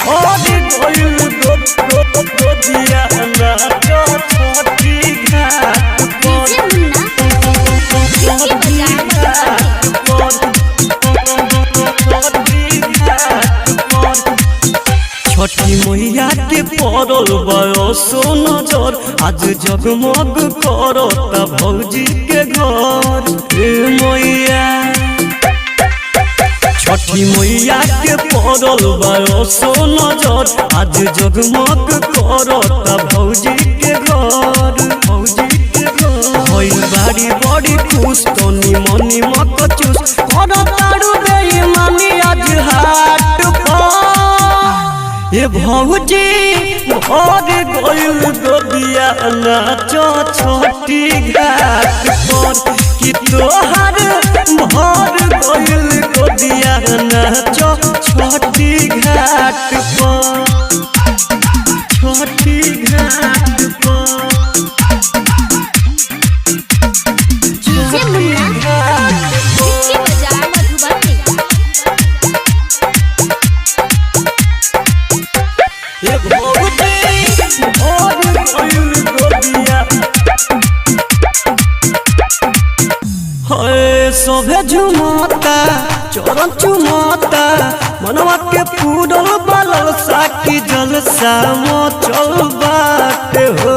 भर गइल गोदिया नाचो छठी घाट पर। डीजे मुन्ना, विक्की बाजार मधुबनी। छठी मैया के पड़ल बयसो नजर, आज जगमग करता भौजी के घर। हे मैया, छठी मैया के पड़ल बयसो नजर, आज जगमग करता भौजी के घर। भौजी के घर भइल बाड़ी बड़ी खुश, तनी मनी मक चूस कर तारू बेईमानी आज हाट पर। ए भौजी भर गइल गोदिया नाचो छठी घाट पर, कि तोहर भर गइल गोदिया नाचो छठी घाट पर। छठी घाट पर। डीजे मुन्ना, विक्की बाजार मधुबनी। ए भौजी भर गइल गोदिया। हे सभे झुमता चरण चुमता, मनवा के पूरल बलल साकी जलसा मचल बाटे हो,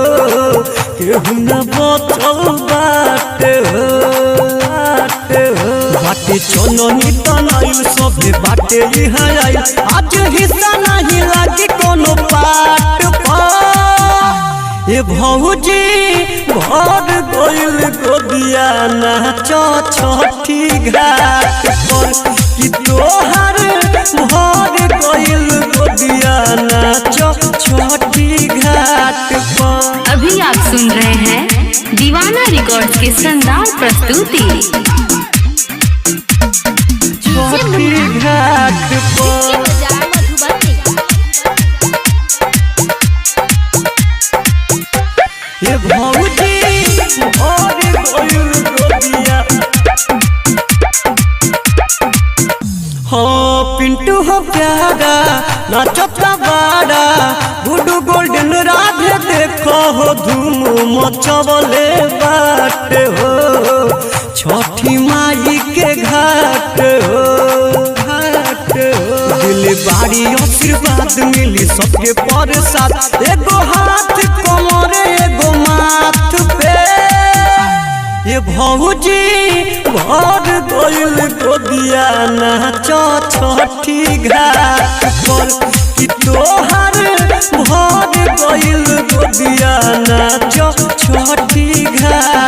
केहू न बचल बाटे हो, बाटे हो। बाटे चननी तनाइल सभे बाटे इहाँ आइल, आज हिस्सा नहीं लागी कोनो पाट पर। ए भौजी भर गइल गोदिया नाचो छठी घाट पर, कि तोहर भर गइल गोदिया नाचो छठी घाट पर। अभी आप सुन रहे हैं दीवाना रिकॉर्ड्स की शानदार प्रस्तुति। डीजे छठी मुन्ना, घाट विक्की पर। बाजार मधुबनी। ए भौजी भर गइल गोदिया। हाँ पिंटू हो प्यारा नाचता बाड़ा, गुडू गोल्डन राधे देखो हो धूम मचवले बाटे हो, छठी माई के घाट हो, घाट हो। दिल बाड़ी आशीर्वाद मिली सबके प्रसाद, एगो हाथ कमर एगो माथ पे। ए भौजी भर गइल गोदिया नाचो छठी घाट पर, कि तोहर भर गइल गोदिया नाचो छठी घाट।